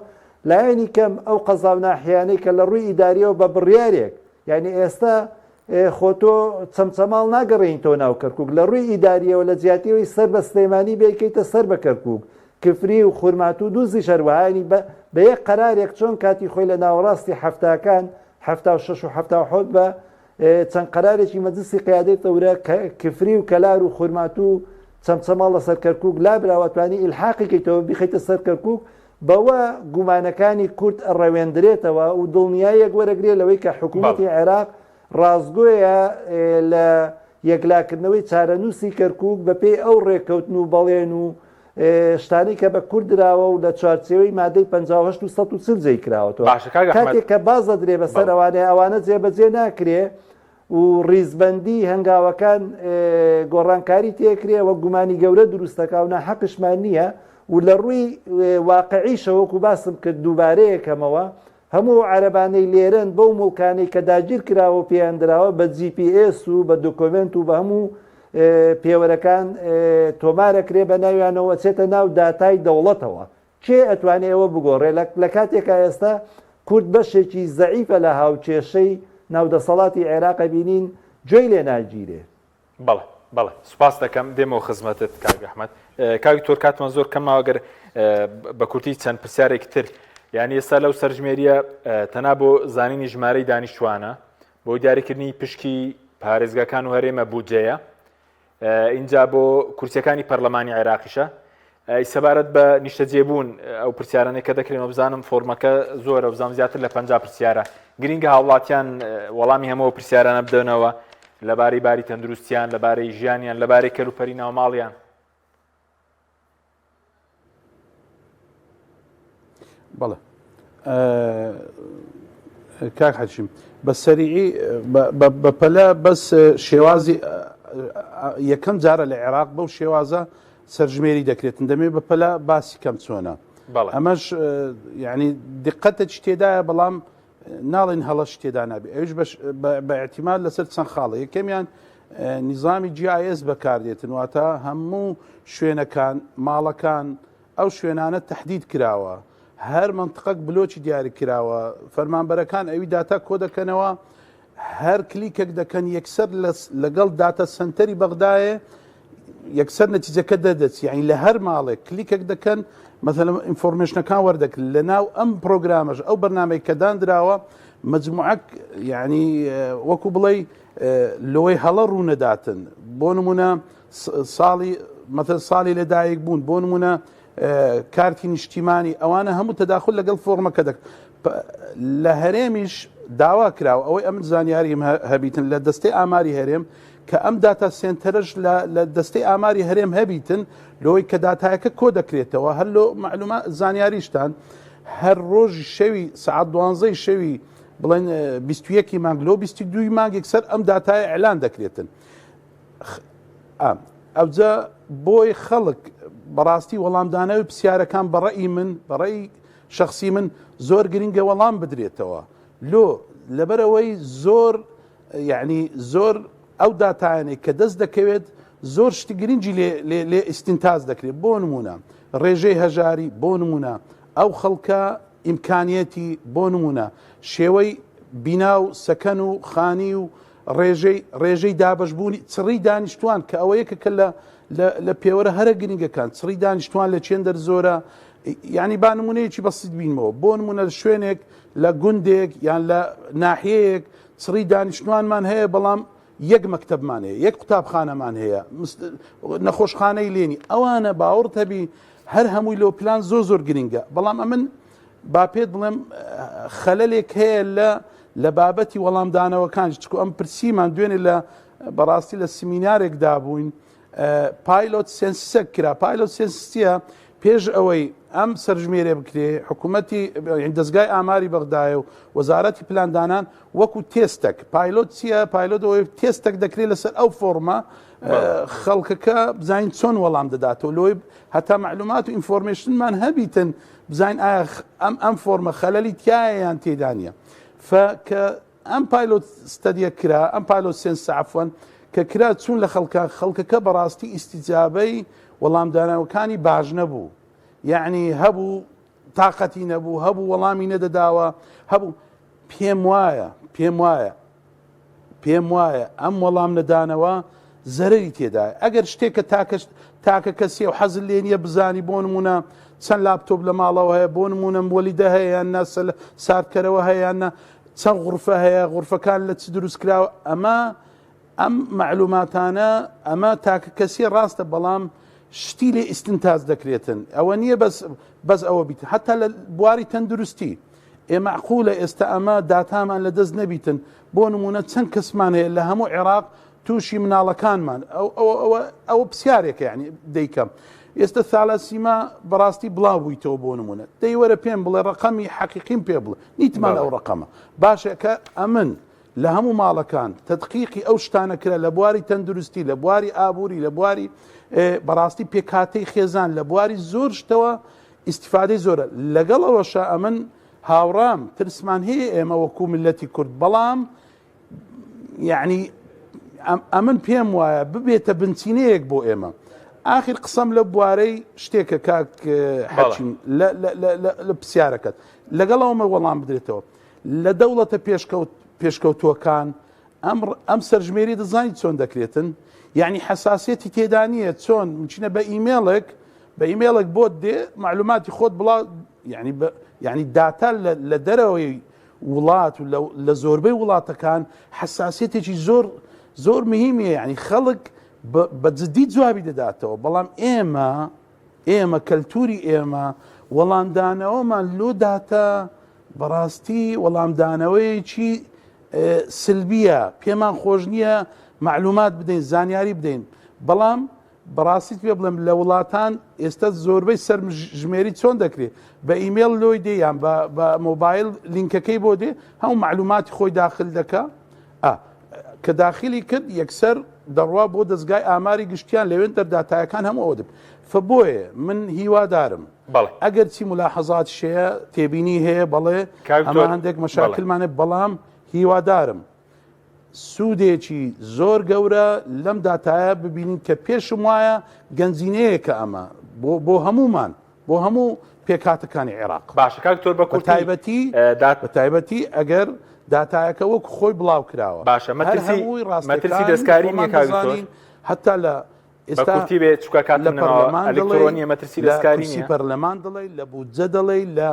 Speaker 3: لایەنی کەم ئەو قەزا و ناحیانەی کە لە ڕووی ئیداریەوە بە بڕیارێک یعنی ئێستا خۆ تۆ چەمچەماڵ ناگەڕێنیتەوە ناو کەرکک لە ڕووی ئیداریەوە لە جیاتیەوەی سەر بە سلێمانی بێکەیتە سەر بە کەرکک کفری و خورماتوو و دوزیش هەروەها یعنی بە یەک قەرارێک چۆن کاتی خۆی لە ناوەڕاستی حەفتاکان 76 و 77 بە چەند قەرارێکی مەجلسی قیادەی ثەورە کفری و کەلار و خورماتوو و چەمچەماڵ لەسەر کەرکوک لابراوە توانی ئیلحاقی کەیتەوە بیخەیتە سەر کەرکوک بەوە گومانەکانی کورد ئەڕەوێندرێتەوە و دڵنیاییەک وەرەگرێ لەوەی کە حکوومەتی عێراق ڕاستگۆیە لە یەکلاکردنەوەی چارەنووسی کەرکوک بەپێی ئەو ڕێککەوتن و بەڵێن و شتانەی کە بە کورد دراوە و لە چوارچێوەی مادەی 58 و 140 جێی کراوەتەوە.
Speaker 1: باشە کاک ئەحمەد.
Speaker 3: کاتێک کە باز دەدرێ بەسەر
Speaker 1: بەڵێ.
Speaker 3: ئەوانەیە ئەوانە جێبەجێ ناکرێ و ڕیزبەندی هەنگاوەکان گۆڕانکاری تێکرێ وە گومانی گەورە دروست دەکا و ناحەقیشمان نییە و لە ڕووی واقعیشەوە وەکو باسم کرد دووبارەیەکەمەوە هەموو ئەو عەرەبانەی لێرەن بەو موڵکانەی کە داگیر کراوە و پێیان دراوە بە جی پی ئێس و بە دۆکۆمێنت و بە هەموو پێوەرەکان تۆمارەکرێ بە ناویانەوە ئەچێتە ناو داتای دەوڵەتەوە کێ ئەتوانێ ئەوە بگۆڕێ لە کاتێکا ئێستا کورد بەشێکی زەعیفە لە هاوکێشەی ناو دەسەڵاتی عێراق ئەبینین گوێی لێ ناگیرێ.
Speaker 1: بەڵێ بەڵێ سوپاست دەکەم دێمەوە خزمەتت کاک ئەحمەد. کاک دکتۆر کاتمان زۆر کەم ماوە گەر بە کورتی چەند پرسیارێکی تر یعنی ئێستا لەو سەرژمێریە تەنها بۆ زانینی ژمارەی دانیشتوانە بۆ دیاریکردنی پشکی پارێزگاکان و هەرێمە بودجەیە ئینجا بۆ کورسیەکانی پەرلەمانی عێراقیشە ئەی سەبارەت بە نیشتەجێبوون ئەو پرسیارانەی کە دەکرێن بزانم فۆرمەکە زۆرە بزانم زیاتر لە 50 پرسیارە گرنگە هاوڵاتیان وەڵامی هەموو پرسیارانە بدەنەوە لەبارەی باری تەندروستیان لەبارەی ژیانیان لەبارەی کەلوپەری ناوماڵیان.
Speaker 2: بەڵێ کاک حەکیم بە سەریعی بە پەلە بەس شێوازی یەکەم جارە لە عێراق بەو شێوازە سەرژمێری دەکرێتن دەمێ بە پەلە باسی کەم چۆنە ئەمەش یعنی دقەتێکی تێدایە بەڵام ناڵێن هەڵەش تێدا نابێ ئەوش بە احتیمال لەسەر چەند خاڵە یەکەمیان نیزامی GIS بەکاردێتن واتە هەموو شوێنەکان ماڵەکان ئەو شوێنانە تهدید کراوە. هەر مەنتقەک بلۆکی دیاری کراوە فەرمانبەرەکان ئەوی داتا کۆ دەکەنەوە هەر کلیکێک دەکەن یەکسەر لەگەڵ داتا سەنتەری بەغدایێ یەکسەر نەتیجەکە دەردەچی یعنی لە هەر ماڵێک کلیکێک دەکەن مەسەلەن information ەکان وەردەکرن لە ناو ئەم پرۆگرامەش ئەو بەرنامەی کە دانراوە مجموعەک یعنی وەکو بڵێ لۆی هەڵە ڕوونەداتن بۆ نمونە ساڵی مەتە ساڵی لەدایک بوون بۆ نمونە کارتی نیشتیمانی ئەوانە هەموو تەداخل لەگەڵ فۆرمەکە دەکەن لە هەرێمیش داوا کراوە ئەوەی ئەمن زانیاریم هەبیتن لە دەستەی ئاماری هەرێم کە ئەم داتا سێنتەرەش لە دەستەی ئاماری هەرێم هەبیتن لەوەی کە داتایەکە کۆ دەکرێتەوە هەر لۆ معلومە زانیاریشتان هەر ڕۆژی شەوی سعات دوانزەی شەوی بڵێن 21 مانگ لۆ 22 مانگێک سەر ئەم داتای ئەلان دەکرێتن ئەوجا بۆی خەڵک بەڕاستی وەڵامدانەوەی پرسیارەکان بەڕەئی من بەڕەئی شخصی من زۆر گرنگە وەڵام بدرێتەوە لۆ لەبەرەوەی زۆر یعنی زۆر ئەو داتایانەی کە دەست دەکەوێت زۆر شتی گرنگی لێ ئیسینتاز دەکرێت بۆ نمونە ڕێژەی هەژاری بۆ نمونە ئەو خەڵکە ئیمکانیەتی بۆ نمونە شێوەی بینا و سەکەن و خانی و ڕێژەی ڕێژەی دابەشبوونی چڕی دانیشتوان کە ئەوە یەکێکە لە لە پێوەرە هەرە گرنگەکان چڕی دانیشتوان لە چێندەر زۆرە یعنی با نمونەیەکی بەسیت بینمەوە بۆ نمونە لە شوێنێک لە گوندێک یان لە ناحیەیەک چڕی دانیشتوانمان هەیە بەڵام یەک مەکتەبمان هەیە یەک قوتابخانەمان هەیە نەخۆشخانەی لێنی ئەوانە باوەڕت هەبی هەر هەمووی لۆ پلان زۆر زۆر گرنگە بەڵام ئەمن با پێت بڵێم خەلەلێک هەیە لە لە بابەتی وەڵامدانەوەکان چکو ئەم پرسیمان دوێنێ لە بەڕاستی لە سمینارێکدا بووین pilot census ەک کرا pilot census ە پێش ئەوەی ئەم سەرژمێرێ بکرێ حکوومەتی دەستگای ئاماری بەغدایە و وەزارەتی پلاندانان وەکو تێستەک pilot چییە pilot ئەوەی تێستەک دەکرێت لەسەر ئەو فۆرمە خەڵکەکە بزانین چۆن وەڵام دەداتەوە لۆی هەتا معلومات و information مان هەبیتن بزانین ئایا ئەم ئەم فۆرمە خەلەلی تایە یان تێدا نییە فکە ئەم pilot study ە کرا ئەم pilot census عەفوەن کە کرا چوون لە خەڵکە خەڵکەکە بەڕاستی ئیسیجابەی وەڵامدانەوەکانی باش نەبوو یعنی هەبوو تااقەتی نەبوو هەبوو وەڵامی نەدەداوە هەبوو پێم وایە پێم وایە پێم وایە ئەم وەڵام نەدانەوە زەرەری تێدایە ئەگەر شتێکە تاکە تاکە کەسیە و حەزت لێ نییە بزانی بۆ نمونە چەند لاپتۆپ لە ماڵەوە هەیە بۆ نمونە مۆلیدە هەیە یان نا ساردکەرەوە هەیە یان نا چەند غرفە هەیە غرفەکان لە چ دروست کراوە ئەمە ئەم معلوماتانە ئەمە تاکە کەسی ڕاستە بەڵام شتی لێ ئیستنتاز دەکرێتن ئەوە نییە بەس بەس ئەوە بیت حتا لە بواری تەندروستی ئێ مەعقولە ئێستا ئەمە داتامان لە دەست نەبیتن بۆ نمونە چەند کەسمان هەیە لە هەموو عێراق تووشی مناڵەکانمان ئەو ئەو ئەوە ئەوە پرسیارێکە یعنی دەیکەم ئێستا ثالاسیما بەڕاستی بڵاو بوویتەوە بۆ نمونە دەی وەرە پێم بڵێ ڕقەمی حەقیقیم پێ بڵێ نیتمان ئەو ڕقەمە باشە کە ئەمن لە هەموو ماڵەکان تدقیقی ئەو شتانە کرا لە بواری تەندروستی لە بواری ئابووری لە بواری بەڕاستی پێکهاتەی خێزان لە بواری زۆر شتەوە ئیستیفادەی زۆرە لەگەڵ ئەوەشا ئەمن هاوڕام ترسمان هەیە ئێمە وەکو میللەتی کورد بەڵام یعنی ئەمن پێم وایە ببێتە بنچینەیەک بۆ ئێمە ئاخر قسەم لە بوارەی شتێکە کاک حەکیم لە پرسیارەکەت لەگەڵ ئەومە وەڵام بدرێتەوە لە دەوڵەتە پێشکەوت پێشکەوتووەکان ئەم ئەم سەرژمێری دەزانیت چۆن دەکرێتن یعنی حساسیەتی تێدا نییە چۆن مچینە بە ئیمێڵێک بە ئیمێڵێک بۆت دێ معلوماتی خۆت بڵا یعنی یعنی داتا لە دەرەوەی وڵات و لە زۆربەی وڵاتەکان حساسیەتێکی زۆر زۆر مهمیە یعنی خەڵک بە جدی جوابی دەداتەوە بەڵام ئێمە ئێمە کەلتوری ئێمە وەڵامدانەوەمان لۆ داتا بەڕاستی وەڵامدانەوەیەکی سلبیە پێمان خۆش نییە معلومات بدەین زانیاری بدەین بەڵام بەڕاستیت پێ بڵێم لە وڵاتان ئێستا زۆربەی سەر ژمێری چۆن دەکرێت بە ئیمێل لۆی دێ یان بە مۆبایل لینکەکەی بۆ دێ هەموو معلوماتی خۆی داخل دەکا کە داخلی کرد یەکسەر دەڕوا بۆ دەستگای ئاماری گشتیان لەوێن دەرداتایەکان هەموو ئەوە دەبن فبۆیە من هیوادارم
Speaker 1: بەڵێ.
Speaker 2: ئەگەر چی ملاحەزاتیش هەیە تێبینی هەیە بەڵێ
Speaker 1: کاک
Speaker 2: ئەمە
Speaker 1: دکتۆر
Speaker 2: هەندێک
Speaker 1: بەڵێ.
Speaker 2: مەشاکلمان هەیە بەڵام هیوادارم سوودێکی زۆر گەورە لەم داتایە ببینین کە پێشم وایە گەنجینەیەکە ئەمە بۆ بۆ هەموومان بۆ هەموو پێکهاتەکانی عێراق.
Speaker 1: باشە کاک دکتۆر بە
Speaker 2: کورتی تایبەتی بە تایبەتی ئەگەر داتایەکە وەک خۆی بڵاو کراوە
Speaker 1: باشە مەترسی مەترسی دەستکاری نییە کاک دکتۆر
Speaker 2: هەتا لە
Speaker 1: ئێستا کورتی بێ چونکە کاتم
Speaker 2: لە
Speaker 1: نەماوە
Speaker 2: پەرلەمان دەڵێی
Speaker 1: ئەلکترۆنیە مەترسی
Speaker 2: لە
Speaker 1: دەستکاری
Speaker 2: کورسی
Speaker 1: نییە
Speaker 2: پەرلەمان دەڵێی لە بودجە دەڵێی لە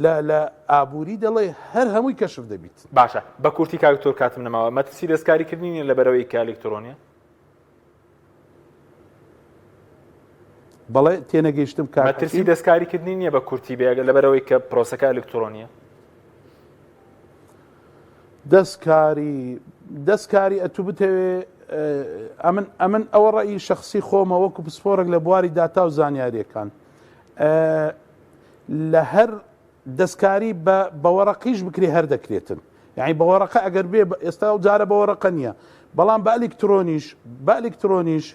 Speaker 2: لە لە ئابووری دەڵێی هەر هەمووی کەشف دەبیت.
Speaker 1: باشە بە کورتی کاک دکتۆر کاتم نەماوە مەترسی دەستکاری کردنی نییە لەبەرئەوەی کە ئەلکترۆنیە؟
Speaker 2: بەڵێ تێنەگەیشتم کاک
Speaker 1: مەترسی
Speaker 2: حەکیم.
Speaker 1: دەستکاری کردنی نییە بە کورتی بێ ئەگەر لەبەرئەوەی کە پرۆسەکە ئەلکترۆنیە؟
Speaker 2: دەستکاری دەستکاری ئەتوو بتەوێ ئەمن ئەمن ئەوە ڕەئی شخصی خۆمە وەکو پسپۆرێک لە بواری داتا و زانیاریەکان لە هەر دەستکاری بە بەوەڕقیش بکرێ هەر دەکرێتن یعنی بەوەڕقە ئەگەر بێ ئێستا و جارە بەوەڕقە نییە بەڵام بە ئەلیکترۆنیش بە ئەلیکترۆنیش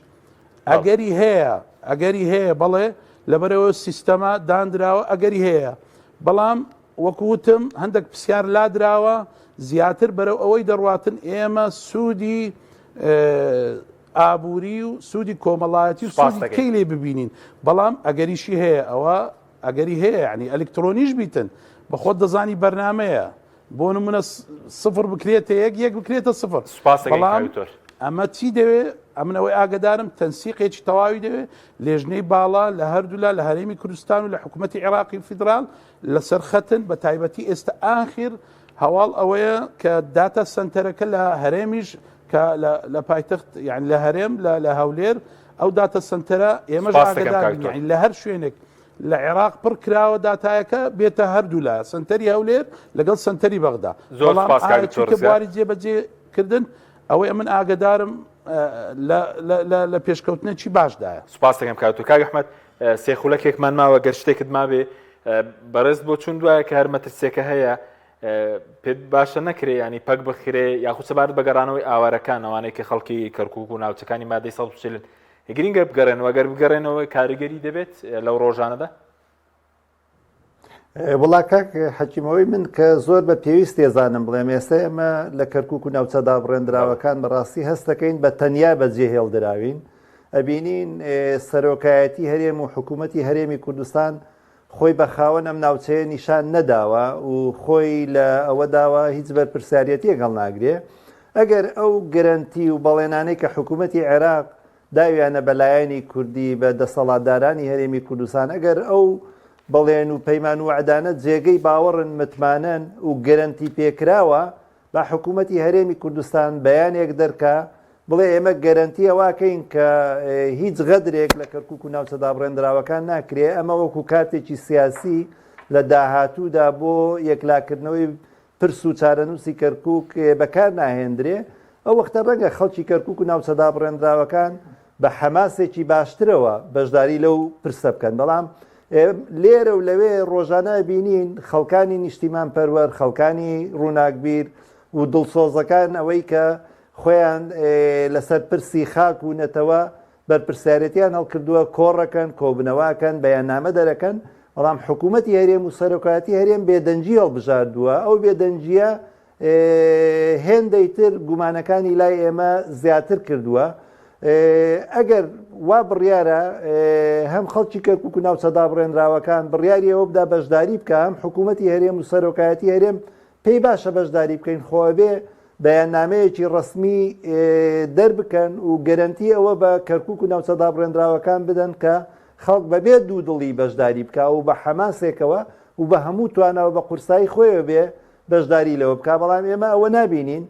Speaker 2: ئەگەری هەیە ئەگەری هەیە بەڵێ لەبەرەوە سیستەمە دانراوە ئەگەری هەیە بەڵام وەکو وتم هەندێک پرسیار لادراوە زیاتر بەرەو ئەوەی دەڕواتن ئێمە سوودی ئابووری و سوودی کۆمەڵایەتی و
Speaker 1: سوپاس
Speaker 2: سوودی
Speaker 1: دەکەین.
Speaker 2: کەی لێ ببینین بەڵام ئەگەریشی هەیە ئەوە ئەگەری هەیە یعنی ئەلکترۆنیش بیتن بە خۆت دەزانی بەرنمەیە بۆ نمونە سفر بکرێتە یەک یەک بکرێتە سفر
Speaker 1: سوپاس دەکەین
Speaker 2: بەڵام
Speaker 1: کاک دکتۆر.
Speaker 2: ئەمە چی دەوێ ئەمن ئەوەی ئاگدارم تەنسیقێکی تەواوی دەوێ لێژنەی باڵا لە هەردوولا لە هەرێمی کوردستان و لە حکوومەتی عێراقی فیدرال لەسەر خەتن بە تایبەتی ئێستا ئاخر هەواڵ ئەوەیە کە داتا سنتەرەکە لە هەرێمیش کە لە پایتەخت یان لە هەرێم لە هەولێر ئەو داتا سنتەرە ئێمەش ئاگدارین لە هەر شوێنێک لە عێراق پڕ کراوە داتایەکە بێتە هەردوولا سنتەری هەولێر لەگەڵ سنتەری بەغدا
Speaker 1: زۆر
Speaker 2: بەڵام
Speaker 1: سپاس کاک
Speaker 2: ئایا
Speaker 1: دکتۆر
Speaker 2: چونکە
Speaker 1: ڕزگار.
Speaker 2: بواری جێبەجێکردن ئەوەی ئەمن ئاگدارم لە پێشکەوتنێکی باشدایە.
Speaker 1: سوپاس دەکەم کاک دکتۆر. کاک ئەحمەد سێ خولەکێکمان ماوە گەر شتێکت مابێ بەڕێز بۆ چون دوایە کە هەر مەترسیەکە هەیە پێت باشە نەکرێ ینی پەک بخرێ یاخود سەبارەت بە گەڕانەوەی ئاوارەکان ئەوانەی کە خەڵکی کەرکک و ناوچەکانی مادەی 140 گرینگە بگەڕێنەوە گەر بگەڕێنەوە کاریگەری دەبێت لەو ڕۆژانەدا؟
Speaker 3: وڵا کاک حەکیمەوەی من کە زۆر بە پێویست تێزانم بڵێم ئێستا ئێمە لە کەرکک و ناوچە دابڕێندراوەکان بەڕاستی هەستەکەین بە تەنیا بەجێ هێڵدراوین ئەبینین سەرۆکایەتی هەرێم و حکوومەتی هەرێمی کوردستان خۆی بە خاوەن ئەم ناوچەیە نیشان نەداوە و خۆی لە ئەوە داوە هیچ بەرپرسیارەتیەک هەڵناگرێ ئەگەر ئەو گرەنتی و بەڵێنانەی کە حکوومەتی عێراق داویانە بە لایەنی کوردی، بە دەسەڵاتدارانی هەرێمی کوردستان، ئەگەر ئەو بەڵێن و پەیمان و وەعدانە جێگەی باوەڕن، متمانەن و گەرەنتی پێکراوە، با حکوومەتی هەرێمی کوردستان بەیانێک دەرکا بڵێ ئێمە گەرەنتی ئەوەکەین کە هیچ غەدرێک لە کەرکووک و ناوچە دابڕێندراوەکان ناکرێ، ئەمە وەکوو کارتێکی سیاسی لە داهاتوودا بۆ یەکلاکردنەوەی پرس و چارەنووسی کەرکووک بەکار ناهێندرێ، ئەو وەختە ڕەنگە خەڵکی کەرکووک و ناوچە دابڕێنراوەکان بە حەماسێکی باشترەوە بەشداری لەو پرسە بکەن، بەڵام لێرە و لەوێ ڕۆژانە ئەبینین خەڵکانی نیشتیمانپەروەر، خەڵکانی ڕووناکبیر و دڵسۆزەکان ئەوەی کە خۆیان لەسەر پرسی خاک و نەتەوە بەرپرسیارێتیان هەڵکردووە، کۆڕەکەن، کۆبنەوە ئەکەن، بەیاننامە دەرەکەن، بەڵام حکوومەتی هەرێم و سەرۆکایەتی هەرێم بێدەنگی هەڵبژاردووە، ئەو بێدەنگییە هێندەی تر گومانەکانی لای ئێمە زیاتر کردووە. ئەگەر وا بڕیارە هەم خەڵکی کەرکوک و ناوچە دابڕێنراوەکان بڕیاری ئەوە بدا بەشداری بکە، هەم حکوومەتی هەرێم و سەرۆکایەتی هەرێم پێی باشە بەشداری بکەین، خۆ ئەبێ بەیاننامەیەکی ڕەسمی دەربکەن و گەرەنتی ئەوە بە کەرکوک و ناوچە دابڕێنراوەکان بدەن کە خەڵک بەبێ دوودڵی بەشداری بکا و بە حەماسێکەوە و بە هەموو توانا و بە قورسایی خۆیەوە بێ بەشداری لەوە بکا، بەڵام ئێمە ئەوە نابینین،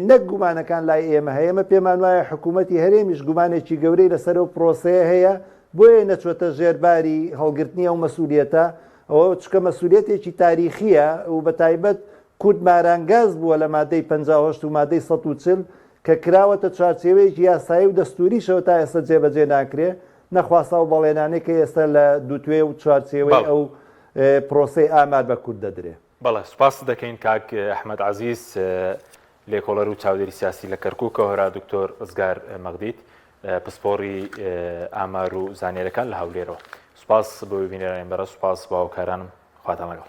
Speaker 3: نەک گومانەکان لای ئێمە هەیە، ئێمە پێمان وایە حکوومەتی هەرێمیش گومانێکی گەورەی لەسەر ئەو پرۆسەیە هەیە، بۆیە نەچووەتە ژێر باری هەڵگرتنی ئەو مەسئولیەتە، ئەوە چونکە مەسئولیەتێکی تاریخییە و بە تایبەت کورد مارانگاز بووە لە مادەی 58 و مادەی 140 کە کراوەتە چوارچێوەیەکی یاسایی و دەستووریشەوە تا ئێستا جێبەجێ ناکرێ، نەخواستا ئەو بەڵێنانەی کە ئێستا لە دووتوێ و چوارچێوەی
Speaker 1: بەڵێ.
Speaker 3: ئەو پرۆسەی ئامار بە کورد دەدرێ.
Speaker 1: بەڵێ سوپاست دەکەین کاک ئەحمەد عەزیز لێکۆڵەر و چاودێری سیاسی لە کەرکووکەوە هەرا دکتۆر ڕزگار مەغدید پسپۆڕی ئامار و زانیاریەکان لە هەولێرەوە. سوپاس بۆ بینەرانی بەڕێز، سوپاس بۆ هاوکارانم، خواتان لەگەڵ.